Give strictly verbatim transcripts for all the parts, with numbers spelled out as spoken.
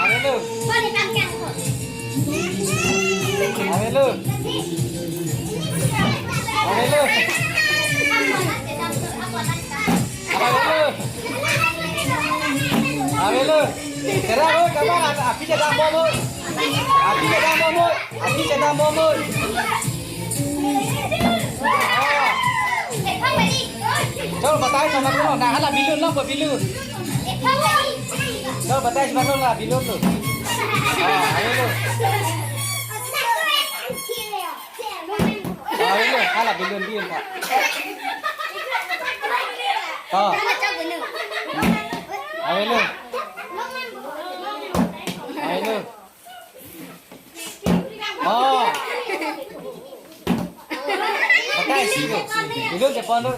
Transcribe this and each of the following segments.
Avelo. Avelo. Avelo. Avelo. Avelo. Tera ho, kabar, api jadam bom ho. Api jadam bom ho. Api jadam bom ho. Ah. Chalo, batai sama ko, na hala balloon lo, balloon. Chalo, batai sama ko la balloon lo. Ah, avelo. Ah, avelo, hala balloon di, Pak. Ah. Avelo. Avelo. Oh. Batai si ko. Balloon chepon lo.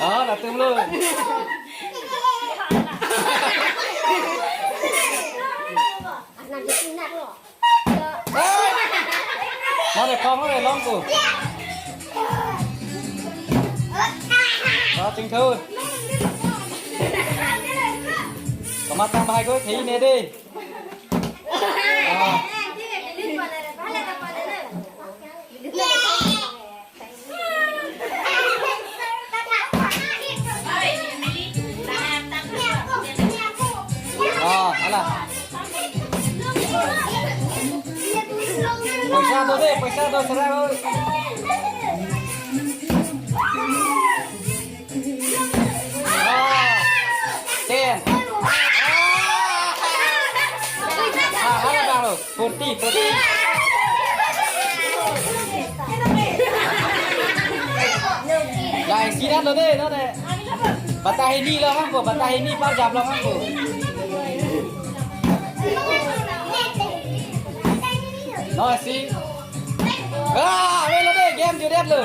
Oh, latum lo. Mare kong mare long ko. Ra chingthur. Kamatang bahai ko thei ne de. Ah. Ah, hala. Paisa do de, paisa do, sera ho. Ah, ten. Ah, hala daro. Forty, forty. Lai, sira lo de, no de. Batai hini lo hangko, batai hini parjap lo hangko. No, si. Ah, avelo de, game judet lo.